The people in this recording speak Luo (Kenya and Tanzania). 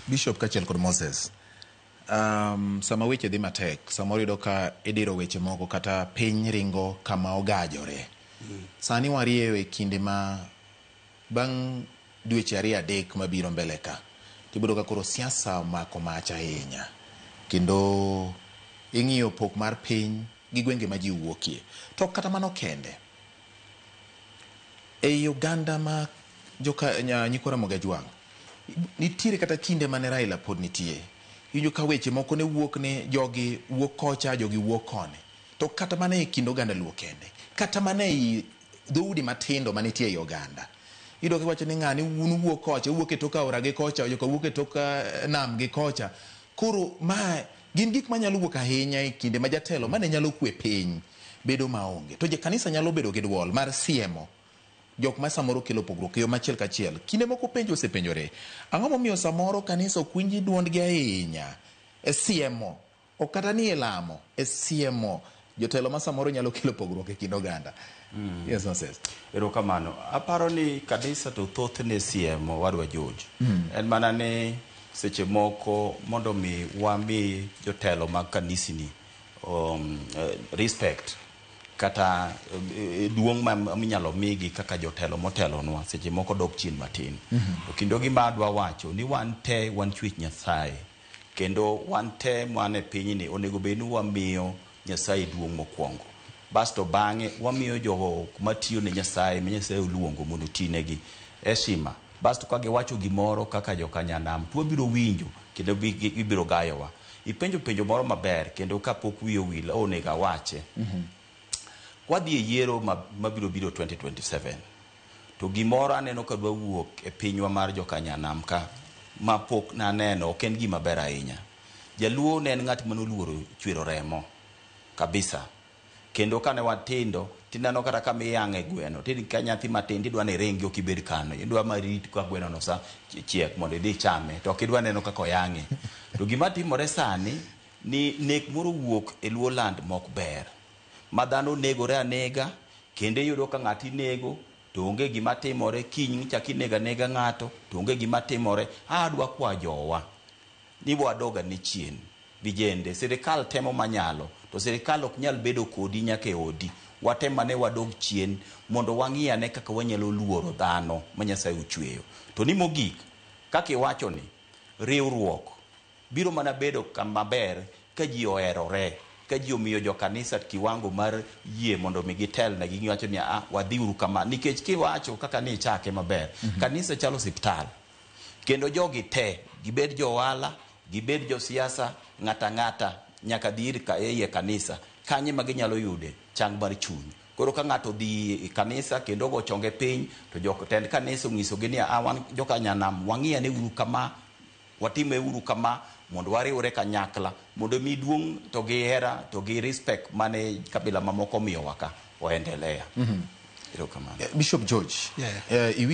Bishop kaachiel kod Moses, sama weche dhi matek, samoro iyudo ka idiro weche moko kata piny ringo kama ogajore. Sani warieyo e kinde ma bang' dweche ariyo adek mabiro mbele ka, tibiro ka koro siasa omako mach ahinya. Kendo ing'iyo pok mar piny gi gwenge ma ji wuokie. To kata mano kende, ei oganda ma joka nyikwa Ramogi Ajwang', nitiere kata kinde mane Raila pod nitie. Iwinjo ka weche moko ne wuok ni jogi wuok kocha, jogi wuok koni. To kata mana e kind oganda Luo kende, kata mana ei dhoudi matindo manitie ei oganda. Iyudo kiwacho ni ng'ani un wuok kocha, uwuok e tok aora gi kocha, joka wuok e tok nam gi kocha. Koro ma gin gik manyalo wuok ahinya e kinde ma jatelo mane nyalo kwe piny bedo maonge. To kanisa nyalo bedo gi duol mar siemo jok ma samoro kelo pogruok e yo machiel kachiel. Kinde moko penjo osepenjore, ang'o momiyo samoro kanisa ok winji duondgi ahinya e siemo, ok kata ni e lamo, e siemo jotelo ma samoro nyalo kelo pogruok e kind oganda? Yes, Moses. Erokamano. Aparo ni kanisa to thothne siemo wadwa George. En mana ni seche moko mondo mi wami jotelo mag kanisni respect kata duong' ma minyalo migi kaka jotelo motelonwa seche moko dok chien matin. To kendo gima adwa wacho ni wan te wan chwech Nyasaye kendo wan te man e pinyni onego bed ni wamiyo Nyasaye duong' mokwongo. Basto bang'e wamiyo jogo matiyo ne Nyasaye ma Nyasaye oluongo mondo otinegi heshima. Basto ka giwacho gimoro kaka jokanyanam to wabiro winjo kendo gibiro gayowa. Ipenjo penjo moro maber kendo kapok wiyi owil onego awache. Kwadhi e yiero mabiro biro 2027 to gimoro aneno ka dwa wuok e pinywa mar jokanyanam ka ma pok naneno ok en gima ber ahinya. Jaluo ne en ng'at manoluoro chwero remo kabisa. Kendo kane watindo tineno kata kama iyang'e gweno ka nyathi matin tidwa ni iringi ok ibed kano idwa marit ka gweno no sa chiek mondo idhi ichame to ok idwa neno kaka oyang'e. To gima timore sani ni nek moro wuok e Luo land mok ber ma dhano negore anega kendo iyudo ka ng'ato inego to onge gima timore kiny chak inego anega ng'ato to onge gima timore. Adwa kwa jowa ni wadog ane chien vijende sirikal temo manyalo to sirikal ok nyal bedo kodi nyaka e odi watem ane wadog chien mondo wang'i ane kaka wanyalo luoro dhano ma Nyasaye ochweyo. To ni mogik kaka iwacho ni riwruok biro mana bedo kama ber ka ji oherore ka ji omiyo jokanisa kiwango mar yie mondo mi gitelnegi giwacho ni ah, wadhiuru kama nikech kiwacho kaka ni ichake maber. Kanisa chalo osiptal kendo jogi te gibed jo ohala gibed josiasa ng'ata ng'ata nyaka dhi ir ka e kanisa kanye ma ginyalo yude chang mar chuny. Koro ka ng'ato odhi e kanisa kendo ogo chonge piny to jotend kanisa onyisogi ni ah, wan jokanyanam wang'i ane uru kama watime uru kama mondo wariwre kanyakla mondo mi duong' to gi hera to gi respect mane kabila mamoko omiyowa ka oendelea. Erokamano. Bishop George, iwinjo